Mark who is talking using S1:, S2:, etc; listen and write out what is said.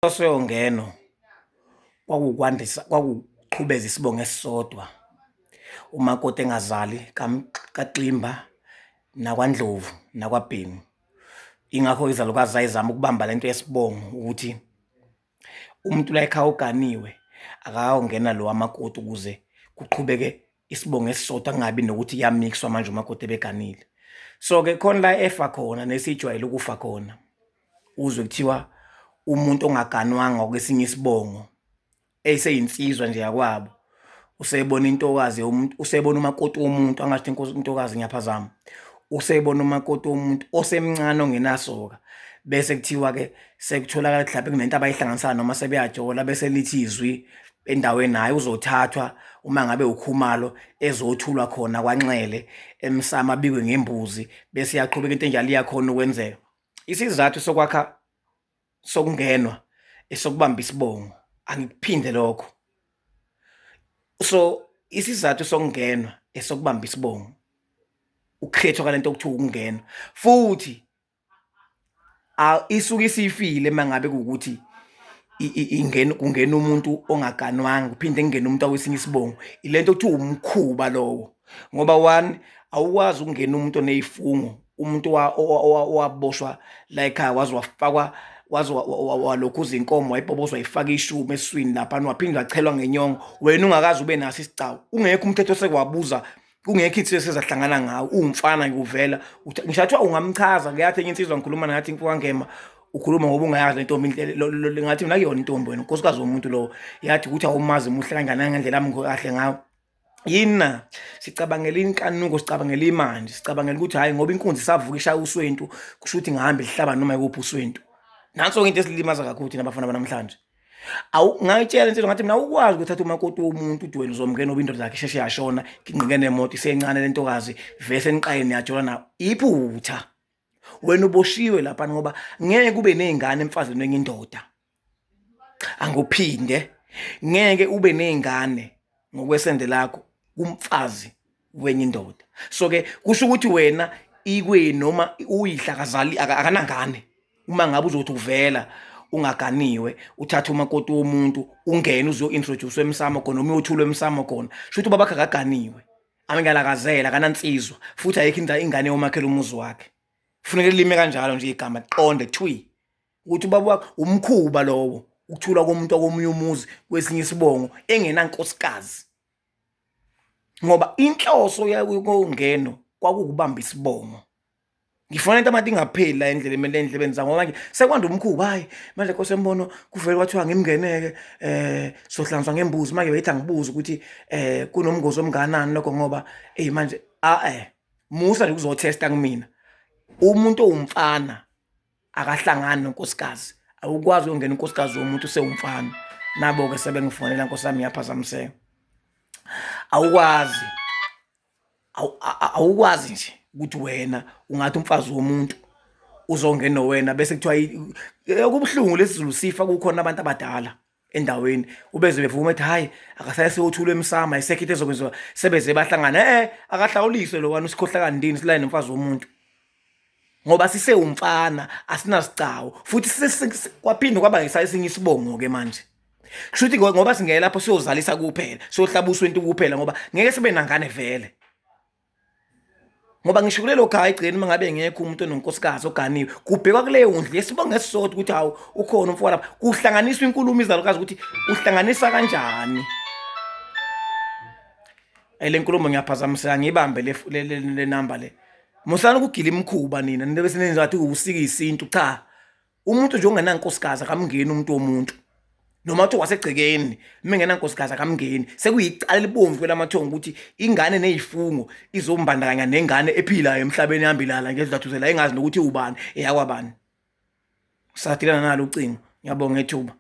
S1: Inhloso yongeno kwakuwukwandisa, kwakuwukuqhubeza isibongo esisodwa. Umakoti engazali kaXimba nakwaNdlovu nakwaBhengu. Yingakho izalukazi zayizama ukubamba le nto yesibongo ukuthi umuntu la ekhaya oganiwe akayongena lo wamakoti ukuze kuqhubeke isibongo esisodwa kungabi nokuthi kuyamixwa manje umakoti ebeganile. So-ke khona la efa khona nesijwayele ukufa khona. Uzwe kuthiwa umuntu ongaganwanga kwesinye isibongo eseyinsizwa nje yakwabo usebona intokazi yomuntu, usebona umakoti womuntu, angasho intokazi ngiyaphazama, usebona umakoti womuntu osemncane ongenasoka bese kuthiwa-ke sekutholakala mhlawumbe kunento abayihlanganisayo noma sebeyajola bese lithi izwi endaweni, hhayi uzothathwa uma ngabe uKhumalo ezothulwa khona kwaNxele emsamo abikwe ngembuzi bese iyaqhubeka into enjalo iyakhona ukwenzeka. Isizathu sokwakha sokungenwa esokubamba isibongo angikuphinde lokho. So isizathu sokungenwa esokubamba isibongo ukukhethwa kwalento okuthiwa ukungenwa futhi isuke isifile uma ngabe kuwukuthi ingena kungena umuntu ongaganwanga kuphinde kungene umuntu akwesinye isibongo ilento okuthiwa umkhuba lowo ngoba one awukwazi ukungena umuntu onezifungo umuntu owaboshwa la ekhaya waze wafakwa waze walokhuza inkomo wayipobozwa wayifaka ishumi esiswini laphana waphinde wachelwa ngenyongo wena ungakaze ube naso isigcawu ungekho umthetho osekwabuza kungekho insizwa esezahlangana ngawo uwumfana ngikuvela ngisho athiwa ungamchaza ngiyathi enye insizwa ngikhuluma nathi mfowangema ukhuluma ngoba ungayazi le ntombi ngathi mina kuyona intombi wena unkosikazi womuntu lowo yathi ukuthi awumazi muhle kanganani ngendlela ami kahle ngawo yini na sicabangela inkanuko sicabangela imanje sicabangela ukuthi hhayi ngoba inkunzi isavuka ishaya uswentu kusho ukuthi ngihambe lihlaba noma ikuphi uswentu nanso-ke into esilimaza kakhulu thina abafana banamhlanje awu ngayitshela insizwa ngathi mina ukwazi ukuthatha umakoti womuntu uthi wena uzomngena oba indoda yakhe isheshe yashona nginqike nemoto isencane lentokazi vese niqaye niyajola nawo iphutha wena uboshiwe lapha ngoba ngeke kube nezingane emfazini wenye indoda anguphinde ngeke ube nezingane ngokwesende lakho kumfazi wenye indoda so ke kusho ukuthi wena ikwe noma uyihla akazali akanangane uma ngabe uzothi uvela ungaganiwe uthathe umakoti womuntu ungene uzo-introduce emsamo khona noma uyothulwa emsamo khona sho ukuthi ubabakhe akaganiwe amngalakazela akanansizwa futhi ayikho ingane yomakhela umuzi wakhe kufuneka lime kanjalo nje igama qonde thwi ukuthi ubaba wakho umkhuba lowo ukuthula komuntu okomunye umuzi kwesinye isibongo engenankosikazi ngoba inhloso yakungeno kwakukubamba isibongo ngifuna into abantu ingapheli la endleleni endlebeni zami ngoba manje sekwanda umkhuba hayi manje nkosi embono kuvele kwathiwa ngimngeneke eh sohlanzwa ngembuzi manje beyithi angibuze ukuthi eh kunomngozi omnganani lokho ngoba ey manje a eh musa nje ukuzotesta kumina umuntu owumfana akahlangani nonkosikazi awukwazi ukungena unkosikazi womuntu usewumfana nabo-ke sebengifonela nkosi yami yaphazamiseka awukwazi awukwazi nje ukuthi wena ungathi umfazi womuntu uzongena wena bese kuthiwa okubuhlungu lesizulu sifa kukhona abantu abadala endaweni ubeze bevuma ethi hayi akasaye seyothulwa emsama isekho into ezokwenziwa sebeze bahlangana eh akahlawuliswe lo wani usikhohlakani ndini silaye nomfazi womuntu ngoba sisewumfana asinasicawu futhi kwaphinde kwaba esinye isibongo ke manje kusho ukuthi ngoba singeke lapho siyozalisa kuphela siyohlaba uswenti kuphela ngoba ngeke sibe nangane vele ngoba ngisho kulelo khaya egcini uma ngabe ngekho umuntu ononkosikazi oganiwe kubhekwa kuleyo ndlu yesibongo esisodwa ukuthi hawu ukhona umfo lapha kuhlanganiswa inkulumo izalukazi ukuthi uhlanganisa kanjani le nkulumo ngiyaphazamiseka ngiyibambe le le number le musani ukugila imikhuba nina nina bese nenza ngathi usika isintu cha umuntu nje ongenankosikazi akamngeni umuntu womuntu noma kuthiwa wasegcekeni uma engenankosikazi akamngeni sekuyicala elibomvu kwelamathongo ukuthi ingane neyifungo izombandakanya nengane ephilayo emhlabeni ihamba ilala ngezidlathuzela engazi nokuthi ubani eyakwabani sadilana nalo ucingo ngiyabonga ethuba.